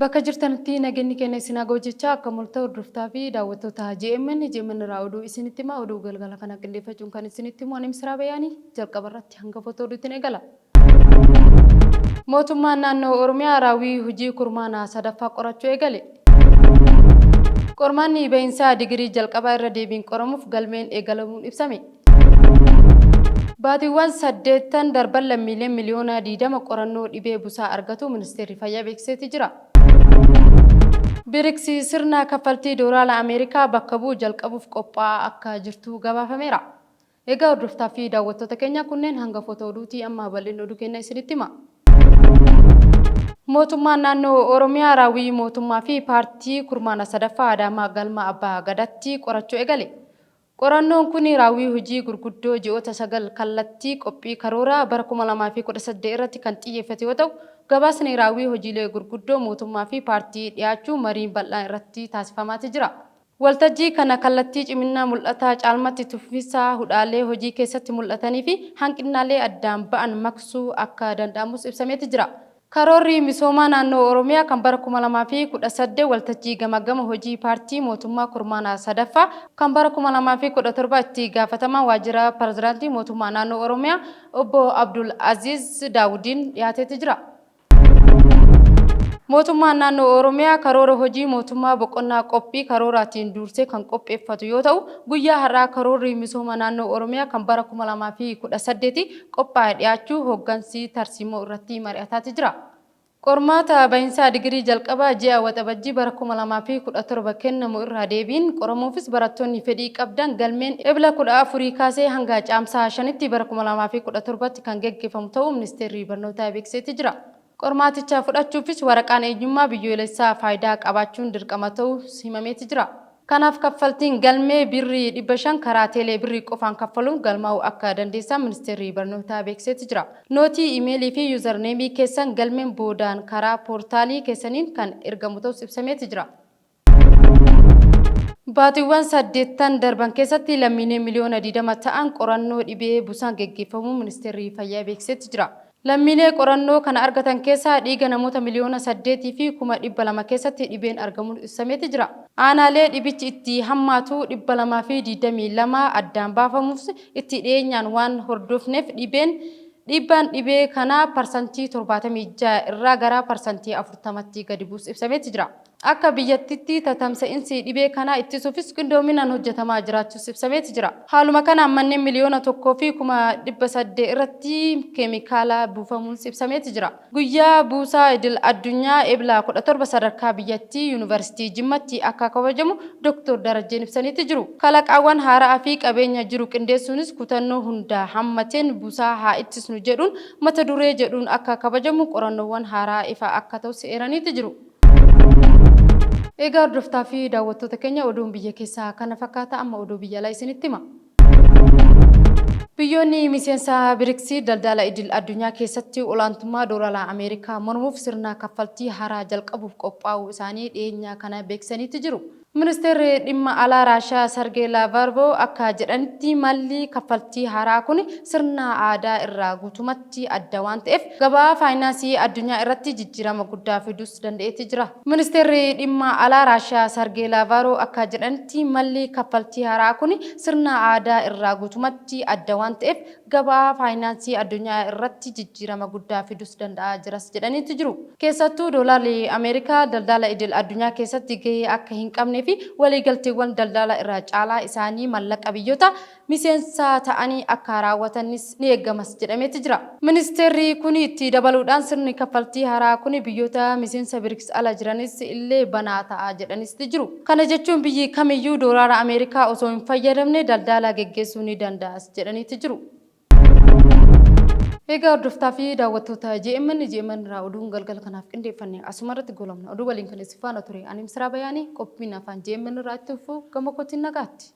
Bakka jirtanitti nageenyi keenya isin haa ga'u jechaa akka mul'ata hordoftaa fi daawwattoota JMN JMN irraa oduu isinitti hima. Oduu galgala kana qindeeffachuun kan isinitti himu ani Misraa Bayaanii jalqaba irratti hangafoota oduutiin eegala. Mootummaan naannoo Oromiyaa raawwii hojii kurmaana sadaffaa qorachuu eegale. Qormaanni bahinsaa digirii jalqabaa irra deebiin qoramuuf galmeen eegalamuun ibsame. Baatiiwwan saddeettan darban lammiileen miliyoona 20 qorannoo dhibee busaa argatu Ministeerri Fayyaa beeksiseeti jira. Biriks sirna kaffaltii doolaara Ameerikaa bakka bu'u jalqabuuf qophaa'aa akka jirtu gabaafameera. Egaa hordoftaa fi daawwattoota keenya kunneen hangafoota oduutii amma bal'inni oduu keenya isinitti hima. Mootummaan naannoo Oromiyaa raawwii mootummaa fi paartii kurmaana sadaffaa Adaamaa galma Abbaa Gadaatti qorachuu eegale. Qorannoon kun raawwii hojii gurguddoo ji'oota 9 kallattii qophii karooraa bara 2018 irratti kan xiyyeeffate yoo ta'u, gabaasni raawwii hojiilee gurguddoo mootummaa fi paartii dhiyaachuu mariin bal'aan irratti taasifamaati jira. Waltajjii kana kallattii ciminnaa mul'ataa caalmatti itti fufinsa hudhaalee hojii keessatti mul'atanii fi hanqinnaalee addaan ba'an maqsuu akka danda'amus ibsameeti jira. Karoorri misoomaa naannoo Oromiyaa kan bara 2018 waltajjii gamaaggama hojii paartii mootummaa kurmaana 3ffaa kan bara 2017 itti gaafatamaan waajjira pirezidaantii mootummaa naannoo Oromiyaa obbo Abdul Aziz Daawudiin dhiyaateeti jira. Mootummaan naannoo Oromiyaa karoora hojii mootummaa boqonnaa qophii karooraatiin duursee kan qopheeffatu yoo ta'u, guyyaa har'aa karoorri misooma naannoo Oromiyaa kan bara 2018 qophaa'e dhiyaachuu hooggansi tarsiimoo irratti mari'ataati jira. Qormaata bahinsaa digirii jalqabaa ji'a Waxabajjii bara 2017 kennamu irraa deebiin qoramuufis barattoonni fedhii qabdan galmeen Ebla 14 kaasee hanga Caamsaa 5tti bara 2017tti kan geggeeffamu ta'uu Ministeerri Barnootaa beeksiseeti jira. Qormaaticha fudhachuufis waraqaan eenyummaa biyyoolessaa faayidaa qabaachuun dirqama ta'uus himameeti jira. Kanaaf kaffaltiin galmee Birrii 500 karaa teelee birrii qofaan kaffaluun galmaa'uu akka dandeessan Ministeerri Barnootaa beeksiseeti jira. Nootii, imeelii fi yuuzarneemii keessan galmeen boodaan karaa poortaalii keessaniin kan ergamu ta'uus ibsameeti jira. Baatiiwwan saddeettan darban keessatti lammiilee miliyoona 20 ta'an qorannoo dhibee busaan geggeeffamuu Ministeerri Fayyaa beeksiseeti jira. Lammiilee qorannoo kana argatan keessaa dhiiga namoota miliyoona 8 fi 200,000 keessatti dhibeen argamuun ibsameeti jira. Aanaalee dhibichi itti hammaatu 222 addaan baafamuufs itti dhiyeenyaan waan hordofneef dhibeen dhiibbaan dhibee kanaa parsantii 76 irraa gara parsantii 40tti gadi bu'uus ibsameeti jira. Akka biyyattitti tatamsa'insi dhibee kanaa ittisuufis qindoominaan hojjetamaa jiraachuus ibsameeti jira. Haaluma kanaan manneen 1,800,000 irratti keemikaala buufamuuns ibsameeti jira. Guyyaa Buusaa Idil Addunyaa Ebla 17 sadarkaa biyyattii Yuunivarsiitii Jimmatti akka kabajamu Doktoor Darajjeen ibsaniiti jiru. Kalaqaawwan haara'aa fi qabeenya jiru qindeessuunis kutannoo hunda hammateen busaa haa ittisnu jedhuun mata duree jedhuun akka kabajamu qorannoowwan haaraa ifa akka ta'us eeraniiti jiru. Egaa hordoftaa fi daawwattoota keenya oduun biyya keessaa kana fakkaata amma oduu biyya alaa isinitti hima. Biyyoonni miseensa Biriksii daldala idil addunyaa keessatti olaantummaa doolaara Ameerikaa mormuuf sirna kaffaltii haaraa jalqabuuf qophaa'uu isaanii dhiyeenya kana beeksisaniiti jiru. Ministeerri Dhimma Alaa Raashiyaa Sargee Laavarvoo akka jedhanitti malli kaffaltii haaraa kun sirna aadaa irraa guutumatti adda waan ta'eef gabaa faayinaansii addunyaa irratti jijjiirama guddaa fiduus danda'eeti jira. Ministeerri Dhimma Alaa Raashiyaa Sargee Laavaaroo akka jedhanitti malli kaffaltii haaraa kun sirna aadaa irraa guutumatti adda waan ta'eef gabaa faayinaansii addunyaa irratti jijjiirama guddaa fidus danda'aa jiras jedhaniitu jiru. Keessattuu doolaarri Ameerikaa daldala idil addunyaa keessatti gahee akka hin qabnee fi waliigalteewwan daldala irra caalaa isaanii mallaqa biyyoota miseensa ta'anii akka raawwatanis ni eegamas jedhameeti jira. Ministeerri kuni itti dabaluudhaan sirni kaffaltii haaraa kuni biyyoota miseensa Brics ala jiranis illee banaa ta'a jedhanis jiru. Kana jechuun biyyi kamiyyuu doolaara Ameerikaa osoo hin fayyadamne daldala geggeessuu ni danda'as jedhaniiti jiru. Egaa hordoftaa fi daawwattoota JMN JMN irraa oduun galgala kanaaf qindeeffanne asuma irratti goolabna. Oduu waliin kan isin faana ture ani Misraa Bayaanii qophiin afaan JMN irraa itti fufu gama kootiin nagaatti.